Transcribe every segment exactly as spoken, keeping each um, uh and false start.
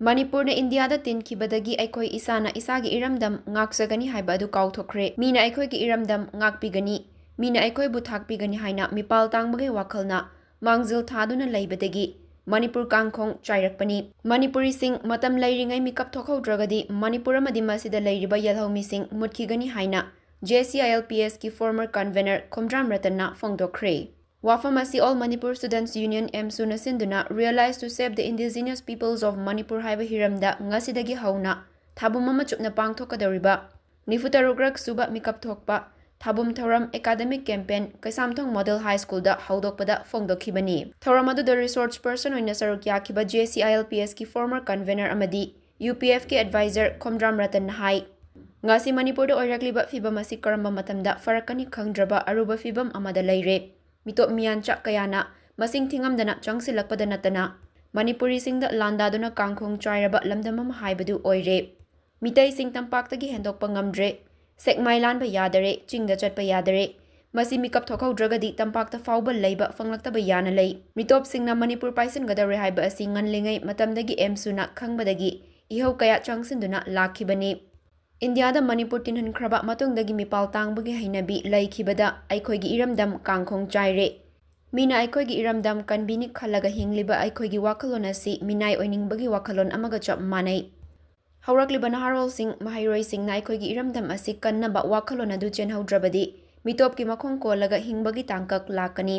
ꯃꯅꯤꯄꯨꯔꯅ ꯏꯟꯗꯤꯌꯥꯗ ꯇꯤꯟꯈꯤꯕꯗꯒꯤ ꯑꯩꯈꯣꯏ ꯏꯁꯥꯅ ꯏꯁꯥꯒꯤ ꯏꯔꯝꯗꯝ ꯉꯥꯛꯆꯒꯅꯤ ꯍꯥꯏꯕ ꯑꯗꯨ ꯀꯥꯎꯊꯣꯛꯈ꯭ꯔꯦ꯫ ꯃꯤꯅ ꯑꯩꯈꯣꯏꯒꯤ ꯏꯔꯝꯗꯝ ꯉꯥꯛꯄꯤꯒꯅꯤ, ꯃꯤꯅ ꯑꯩꯈꯣꯏꯕꯨ ꯊꯥꯛꯄꯤꯒꯅꯤ ꯍꯥꯏꯅ ꯃꯤꯄꯥꯜ ꯇꯥꯡꯕꯒꯤ ꯋꯥꯈꯜꯅ ꯃꯥꯡꯖꯤꯜ ꯊꯥꯗꯨꯅ ꯂꯩꯕꯗꯒꯤ ꯃꯅꯤꯄꯨꯔ ꯀꯥꯡꯈꯣꯡ ꯆꯥꯏꯔꯛꯄꯅꯤ꯫ ꯃꯅꯤꯄꯨꯔꯤꯁꯤꯡ ꯃꯇꯝ ꯂꯩꯔꯤꯉꯩ ꯃꯤꯀꯞ ꯊꯣꯛꯍꯧꯗ꯭ꯔꯒꯗꯤ ꯃꯅꯤꯄꯨꯔ ꯑꯃꯗꯤ ꯃꯁꯤꯗ ꯂꯩꯔꯤꯕ ꯌꯦꯜꯍꯧꯃꯤꯁꯤꯡ ꯃꯨꯠꯈꯤꯒꯅꯤ ꯍꯥꯏꯅ JCILPSꯀꯤ former convener ꯈꯣꯝꯗ꯭ꯔꯥꯝ ꯔꯇꯟꯅ ꯐꯣꯡꯗꯣꯛꯈ꯭ꯔꯦ꯫ ꯋꯥꯐꯝ ꯑꯁꯤ All Manipur Students Union, AMSUꯅ ꯁꯤꯟꯗꯨꯅ Realize to Save the Indigenous Peoples of Manipur ꯍꯥꯏꯕ ꯍꯤꯔꯝꯗ ꯉꯁꯤꯗꯒꯤ ꯍꯧꯅ ꯊꯥꯕꯨꯝ ꯑꯃ ꯆꯨꯞꯅ ꯄꯥꯡꯊꯣꯛꯀꯗꯧꯔꯤꯕ ꯅꯤꯐꯨ ꯇꯔꯨꯛꯔꯛ ꯁꯨꯕ ꯃꯤꯀꯞ ꯊꯣꯛꯄ ꯊꯥꯕꯨꯝ ꯊꯧꯔꯝ academic campaign Keishamthong Model High Schoolꯗ ꯍꯧꯗꯣꯛꯄꯗ ꯐꯣꯡꯗꯣꯛꯈꯤꯕꯅꯤ꯫ ꯊꯧꯔꯝ ꯑꯗꯨꯗ resource person ꯑꯣꯏꯅ ꯁꯔꯨꯛ ꯌꯥꯈꯤꯕ JCILPSꯀꯤ former convener ꯑꯃꯗꯤ UPFꯀꯤ advisor ꯈꯣꯝꯗ꯭ꯔꯥꯝ ꯔꯇꯟꯅ ꯍꯥꯏ, ꯉꯁꯤ ꯃꯅꯤꯄꯨꯔꯗ ꯑꯣꯏꯔꯛꯂꯤꯕ ꯐꯤꯚꯝ ꯑꯁꯤ ꯀꯔꯝꯕ ꯃꯇꯝꯗ ꯐꯔꯛꯀꯅꯤ ꯈꯪꯗ꯭ꯔꯕ ꯑꯔꯨꯕ ꯐꯤꯚꯝ ꯑꯃꯗ ꯂꯩꯔꯦ꯫ ꯃꯤꯇꯣꯞ ꯃꯤꯌꯥꯟꯆꯥ ꯀꯌꯥꯅ ꯃꯁꯤꯡ ꯊꯤꯉꯝꯗꯅ ꯆꯪꯁꯤꯜꯂꯛꯄꯗ ꯅꯠꯇꯅ ꯃꯅꯤꯄꯨꯔꯤꯁꯤꯡꯗ ꯂꯥꯟꯗꯥꯗꯨꯅ ꯀꯥꯡꯈꯣꯡ ꯆꯥꯏꯔꯕ ꯂꯝꯗꯝ ꯑꯃ ꯍꯥꯏꯕꯗꯨ ꯑꯣꯏꯔꯦ꯫ ꯃꯤꯇꯩꯁꯤꯡ ꯇꯝꯄꯥꯛꯇꯒꯤ ꯍꯦꯟꯗꯣꯛꯄ ꯉꯝꯗ꯭ꯔꯦ꯫ ꯁꯦꯛꯃꯥꯏ ꯂꯥꯟꯕ ꯌꯥꯗꯔꯦ, ꯆꯤꯡꯗ ꯆꯠꯄ ꯌꯥꯗꯔꯦ꯫ ꯃꯁꯤ ꯃꯤꯀꯞ ꯊꯣꯛꯍꯧꯗ꯭ꯔꯒꯗꯤ ꯇꯝꯄꯥꯛꯇ ꯐꯥꯎꯕ ꯂꯩꯕ ꯐꯪꯂꯛꯇꯕ ꯌꯥꯅ ꯂꯩ꯫ ꯃꯤꯇꯣꯞꯁꯤꯡꯅ ꯃꯅꯤꯄꯨꯔ ꯄꯥꯏꯁꯤꯟꯒꯗꯧꯔꯦ ꯍꯥꯏꯕ ꯑꯁꯤ ꯉꯜꯂꯤꯉꯩ ꯃꯇꯝꯗꯒꯤ AMSUꯅ ꯈꯪꯕꯗꯒꯤ ꯏꯍꯧ ꯀꯌꯥ ꯆꯪꯁꯤꯟꯗꯨꯅ ꯂꯥꯛꯈꯤꯕꯅꯤ꯫ ꯏꯟꯗꯤꯌꯥꯗ ꯃꯅꯤꯄꯨꯔ ꯇꯤꯟꯍꯟꯈ꯭ꯔꯕ ꯃꯇꯨꯡꯗꯒꯤ ꯃꯤꯄꯥꯜ ꯇꯥꯡꯕꯒꯤ ꯍꯩꯅꯕꯤ ꯂꯩꯈꯤꯕꯗ ꯑꯩꯈꯣꯏꯒꯤ ꯏꯔꯝꯗꯝ ꯀꯥꯡꯈꯣꯡ ꯆꯥꯏꯔꯦ꯫ ꯃꯤꯅ ꯑꯩꯈꯣꯏꯒꯤ ꯏꯔꯝꯗꯝ ꯀꯟꯕꯤꯅꯤ ꯈꯜꯂꯒ ꯍꯤꯡꯂꯤꯕ ꯑꯩꯈꯣꯏꯒꯤ ꯋꯥꯈꯜꯂꯣꯟ ꯑꯁꯤ ꯃꯤꯅꯥꯏ ꯑꯣꯏꯅꯤꯡꯕꯒꯤ ꯋꯥꯈꯜꯂꯣꯟ ꯑꯃꯒ ꯆꯞ ꯃꯥꯟꯅꯩ꯫ ꯍꯧꯔꯛꯂꯤꯕ ꯅꯍꯥꯔꯣꯜꯁꯤꯡ, ꯃꯍꯩꯔꯣꯏꯁꯤꯡꯅ ꯑꯩꯈꯣꯏꯒꯤ ꯏꯔꯝꯗꯝ ꯑꯁꯤ ꯀꯟꯅꯕ ꯋꯥꯈꯜꯂꯣꯟ ꯑꯗꯨ ꯆꯦꯟꯍꯧꯗ꯭ꯔꯕꯗꯤ ꯃꯤꯇꯣꯞꯀꯤ ꯃꯈꯣꯡ ꯀꯣꯜꯂꯒ ꯍꯤꯡꯕꯒꯤ ꯇꯥꯡꯀꯛ ꯂꯥꯛꯀꯅꯤ꯫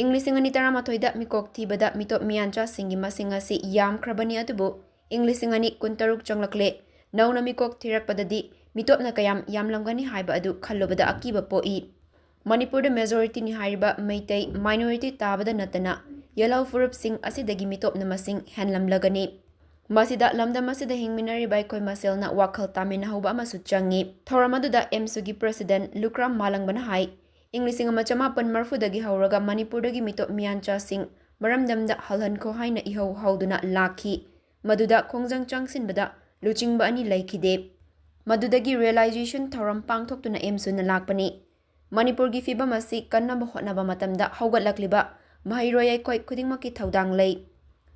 ꯏꯪ ꯂꯤꯁꯤꯡ ꯑꯅꯤ ꯇꯔꯥꯃꯥꯊꯣꯏꯗ ꯃꯤꯀꯣꯛ ꯊꯤꯕꯗ ꯃꯤꯇꯣꯞ ꯃꯤꯌꯥꯟꯆꯥꯁꯤꯡꯒꯤ ꯃꯁꯤꯡ ꯑꯁꯤ ꯌꯥꯝꯈ꯭ꯔꯕꯅꯤ, ꯑꯗꯨꯕꯨ ꯏꯪ ꯂꯤꯁꯤꯡ ꯑꯅꯤ ꯀꯨꯟꯇꯔꯨꯛ ꯆꯪꯂꯛꯂꯦ꯫ ꯅꯧꯅ ꯃꯤꯀꯣꯛ ꯊꯤꯔꯛꯄꯗꯗꯤ ꯃꯤꯇꯣꯞꯅ ꯀꯌꯥꯝ ꯌꯥꯝꯂꯝꯒꯅꯤ ꯍꯥꯏꯕ ꯑꯗꯨ ꯈꯜꯂꯨꯕꯗ ꯑꯀꯤꯕ ꯄꯣꯛꯏ꯫ ꯃꯅꯤꯄꯨꯔꯗ majorityꯅꯤ ꯍꯥꯏꯔꯤꯕ ꯃꯩꯇꯩ minority ꯇꯥꯕꯗ ꯅꯠꯇꯅ ꯌꯦꯜꯍꯧ ꯐꯨꯔꯨꯞꯁꯤꯡ ꯑꯁꯤꯗꯒꯤ ꯃꯤꯇꯣꯞꯅ ꯃꯁꯤꯡ ꯍꯦꯟꯂꯝꯂꯒꯅꯤ꯫ ꯃꯁꯤꯗ ꯂꯝꯗꯝ ꯑꯁꯤꯗ ꯍꯤꯡꯃꯤꯟꯅꯔꯤꯕ ꯑꯩꯈꯣꯏ ꯃꯁꯦꯜꯅ ꯋꯥꯈꯜ ꯇꯥꯃꯤꯟꯅꯍꯧꯕ ꯑꯃꯁꯨ ꯆꯪꯏ꯫ ꯊꯧꯔꯝ ꯑꯗꯨꯗ AMSUꯒꯤ president ꯂꯨꯈ꯭ꯔꯥꯝ ꯃꯥꯂꯪꯕꯅ ꯍꯥꯏ, ꯏꯪ ꯂꯤꯁꯤꯡ ꯑꯃ ꯆꯃꯥꯄꯟ ꯃꯔꯤꯐꯨꯗꯒꯤ ꯍꯧꯔꯒ ꯃꯅꯤꯄꯨꯔꯗꯒꯤ ꯃꯤꯇꯣꯞ ꯃꯤꯌꯥꯟꯆꯥꯁꯤꯡ ꯃꯔꯝꯗꯝꯗ ꯍꯜꯍꯟꯈꯣ ꯍꯥꯏꯅ ꯏꯍꯧ ꯍꯧꯗꯨꯅ ꯂꯥꯛꯈꯤ꯫ ꯃꯗꯨꯗ ꯈꯣꯡꯖꯪ ꯆꯪꯁꯤꯟꯕꯗ ꯂꯨꯆꯤꯡꯕ ꯑꯅꯤ ꯂꯩꯈꯤꯗꯦ꯫ ꯃꯗꯨꯗꯒꯤ realization ꯊꯧꯔꯝ ꯄꯥꯡꯊꯣꯛꯇꯨꯅ AMSUꯅ ꯂꯥꯛꯄꯅꯤ꯫ ꯃꯅꯤꯄꯨꯔꯒꯤ ꯐꯤꯚꯝ ꯑꯁꯤ ꯀꯟꯅꯕ ꯍꯣꯠꯅꯕ ꯃꯇꯝꯗ ꯍꯧꯒꯠꯂꯛꯂꯤꯕ ꯃꯍꯩꯔꯣꯏ ꯑꯩꯈꯣꯏ ꯈꯨꯗꯤꯡꯃꯛꯀꯤ ꯊꯧꯗꯥꯡ ꯂꯩ꯫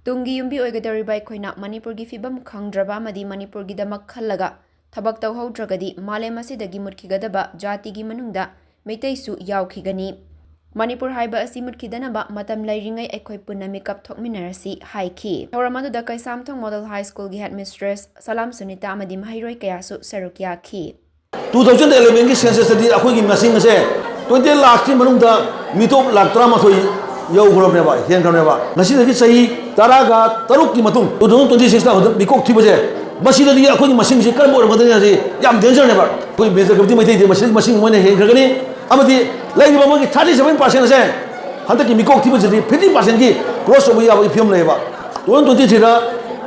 ꯇꯨꯡꯒꯤ ꯌꯨꯝꯕꯤ ꯑꯣꯏꯒꯗꯧꯔꯤꯕ ꯑꯩꯈꯣꯏꯅ ꯃꯅꯤꯄꯨꯔꯒꯤ ꯐꯤꯕꯝ ꯈꯪꯗ꯭ꯔꯕ ꯑꯃꯗꯤ ꯃꯅꯤꯄꯨꯔꯒꯤꯗꯃꯛ ꯈꯜꯂꯒ ꯊꯕꯛ ꯇꯧꯍꯧꯗ꯭ꯔꯒꯗꯤ ꯃꯥꯂꯦꯝ ꯑꯁꯤꯗꯒꯤ ꯃꯨꯠꯈꯤꯒꯗꯕ ꯖꯥꯇꯤꯒꯤ ꯃꯅꯨꯡꯗ ꯃꯩꯇꯩꯁꯨ ꯌꯥꯎꯈꯤꯒꯅꯤ꯫ ꯃꯅꯤꯄꯨꯔ ꯍꯥꯏꯕ ꯑꯁꯤ ꯃꯨꯠꯈꯤꯗꯅꯕ ꯃꯇꯝ ꯂꯩꯔꯤꯉꯩ ꯑꯩꯈꯣꯏ ꯄꯨꯟꯅ ꯃꯤꯀꯞ ꯊꯣꯛꯃꯤꯟꯅꯔꯁꯤ ꯍꯥꯏꯈꯤ꯫ ꯊꯧꯔꯝ ꯑꯗꯨꯗ ꯀꯩꯁꯥꯝꯊꯣꯡ ꯃꯣꯗꯦꯜ ꯍꯥꯏ ꯁ꯭ꯀꯨꯜꯒꯤ ꯍꯦꯗꯃꯤꯁꯇ꯭ꯔꯦꯁ ꯁꯂꯥꯝ ꯁꯨꯅꯤꯇꯥ ꯑꯃꯗꯤ ꯃꯍꯩꯔꯣꯏ ꯀꯌꯥꯁꯨ ꯁꯔꯨꯛ ꯌꯥꯈꯤ꯫ ꯇꯨ ꯊꯥꯎꯖꯟ ꯑꯦꯂꯦꯚꯦꯟꯒꯤ ꯁꯦꯟꯁꯁꯇꯗꯤ ꯑꯩꯈꯣꯏꯒꯤ ꯃꯁꯤꯡ ꯑꯁꯦ ꯇ꯭ꯋꯦꯟꯇꯤ ꯂꯥꯛꯀꯤ ꯃꯅꯨꯡꯗ ꯃꯤꯇꯣꯞ ꯂꯥꯛ ꯇꯔꯥꯃꯥꯊꯣꯏ ꯌꯧꯈ꯭ꯔꯕꯅꯦꯕ, ꯍꯦꯟꯈ꯭ꯔꯕꯅꯦꯕ꯫ ꯉꯁꯤꯗꯒꯤ ꯆꯍꯤ ꯇꯔꯥꯒ ꯇꯔꯨꯛꯀꯤ ꯃꯇꯨꯡ, ꯇꯨ ꯊꯥꯎꯖꯟ ꯇ꯭ꯋꯦꯟꯇꯤ ꯁꯤꯛꯁꯇ ꯍꯧꯖꯤꯛ ꯃꯤꯀꯣꯛ ꯊꯤꯕꯁꯦ, ꯃꯁꯤꯗꯗꯤ ꯑꯩꯈꯣꯏꯒꯤ ꯃꯁꯤꯡꯁꯤ ꯀꯔꯝꯕ ꯑꯣꯏꯔꯝꯒꯗꯒꯦ ꯍꯥꯏꯁꯤ ꯌꯥꯝ ꯗꯦꯟꯖꯔꯅꯦꯕ꯫ ꯑꯩꯈꯣꯏ ꯃꯦꯖꯣꯔꯤꯇꯤ ꯃꯩꯇꯩꯗꯤ ꯃꯁꯤ ꯃꯁꯤꯡ ꯃꯣꯏꯅ ꯍꯦꯟꯈ꯭ꯔꯒꯅꯤ꯫ ꯑꯃꯗꯤ ꯂꯩꯔꯤꯕ ꯃꯣꯏꯒꯤ ꯊꯥꯔꯇꯤ ꯁꯚꯦꯟ ꯄꯥꯔꯁꯦꯟ ꯑꯁꯦ ꯍꯟꯗꯛꯀꯤ ꯃꯤꯀꯣꯛ ꯊꯤꯕꯁꯤꯗꯤ ꯐꯤꯐꯇꯤ ꯄꯥꯔꯁꯦꯟꯒꯤ ꯀ꯭ꯔꯣꯁ ꯇꯧꯕ ꯌꯥꯕꯒꯤ ꯐꯤꯕꯝ ꯂꯩꯌꯦꯕ꯫ ꯇꯨ ꯊꯥꯎꯖꯟ ꯇ꯭ꯋꯦꯟꯇꯤ ꯊ꯭ꯔꯤꯗ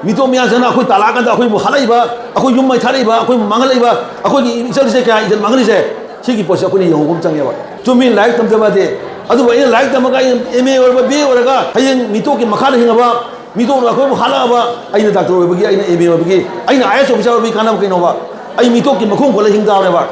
ꯃꯤꯇꯣꯞ ꯃꯤꯌꯥꯝꯁꯤꯅ ꯑꯩꯈꯣꯏ ꯇꯥꯜꯂꯛꯑꯀꯥꯟꯗ ꯑꯩꯈꯣꯏꯕꯨ ꯍꯥꯠꯂꯛꯏꯕ, ꯑꯩꯈꯣꯏ ꯌꯨꯝ ꯃꯩ ꯊꯥꯔꯛꯏꯕ, ꯑꯩꯈꯣꯏꯕꯨ ꯃꯥꯡꯍꯜꯂꯛꯏꯕ, ꯑꯩꯈꯣꯏꯒꯤ ꯏꯆꯜꯁꯦ ꯀꯌꯥ ꯏꯖꯠ ꯃꯥꯡꯍꯜꯂꯤꯁꯦ, ꯁꯤꯒꯤ ꯄꯣꯠꯁꯦ ꯑꯩꯈꯣꯏꯅ ꯌꯦꯡꯍꯧꯕ ꯑꯃ ꯆꯪꯉꯦꯕ꯫ ꯆꯨꯝꯃꯤ, ꯂꯥꯏꯔꯤꯛ ꯇꯝꯗꯕ ꯌꯥꯗꯦ꯫ ꯑꯗꯨꯕꯨ ꯑꯩꯅ ꯂꯥꯏꯔꯤꯛ ꯇꯝꯃꯒ ꯑꯩꯅ ꯑꯦꯝ ꯑꯦ ꯑꯣꯏꯔꯕ, ꯕꯤ ꯑꯦ ꯑꯣꯏꯔꯒ ꯍꯌꯦꯡ ꯃꯤꯇꯣꯞꯀꯤ ꯃꯈꯥꯗ ꯍꯤꯡꯉꯕ, ꯃꯤꯇꯣꯞꯅ ꯑꯩꯈꯣꯏꯕꯨ ꯍꯥꯠꯂꯛꯑꯕ, ꯑꯩꯅ ꯗꯥꯛꯇꯔ ꯑꯣꯏꯕꯒꯤ, ꯑꯩꯅ ꯑꯦꯝ ꯑꯦ ꯑꯣꯏꯕꯒꯤ, ꯑꯩꯅ ꯑꯥꯏ ꯑꯦꯁ ꯑꯣꯐꯤꯁꯥꯔ ꯑꯣꯏꯕꯒꯤ ꯀꯥꯟꯅꯕ ꯀꯩꯅꯣꯕ? ꯑꯩ ꯃꯤꯇꯣꯞꯀꯤ ꯃꯈꯣꯡ ꯀꯣꯜꯂ ꯍꯤꯡ ꯇꯥꯕꯅꯦꯕ꯫